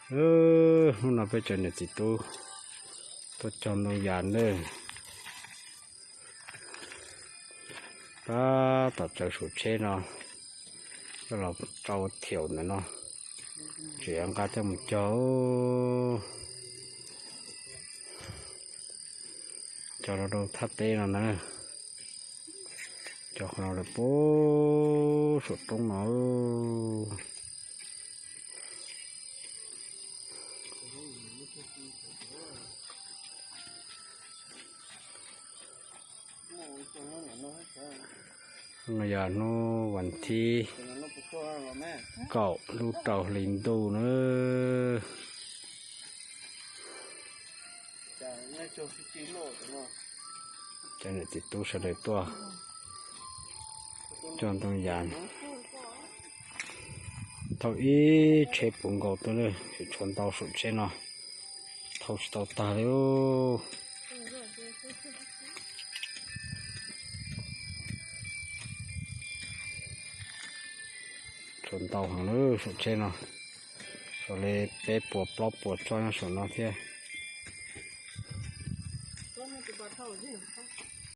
Hnub no peb cov niam txiv tub tuaj cog ntoo yas nawb. Tab tom tsaws saum tsheb no, coj los rau thiaum ntawm no, tseem yuav nqa coj mus cog. Cog rau thaj teb no na, cog qhov no lawm puag saum roob no. Hnub no yog hnub vas thib kaum lub rau hli ntuj na. Cov niam txiv tub sawv daws tuaj cog ntoo yas, thauj ib tsheb puv nkaus tuaj na, tshuav ntau saum tsheb no, thauj tsis tau tag li. Tshuav ntau heev lawm saum tsheb no, raws li peb puas plaub puas txoj nyob saum no thiab.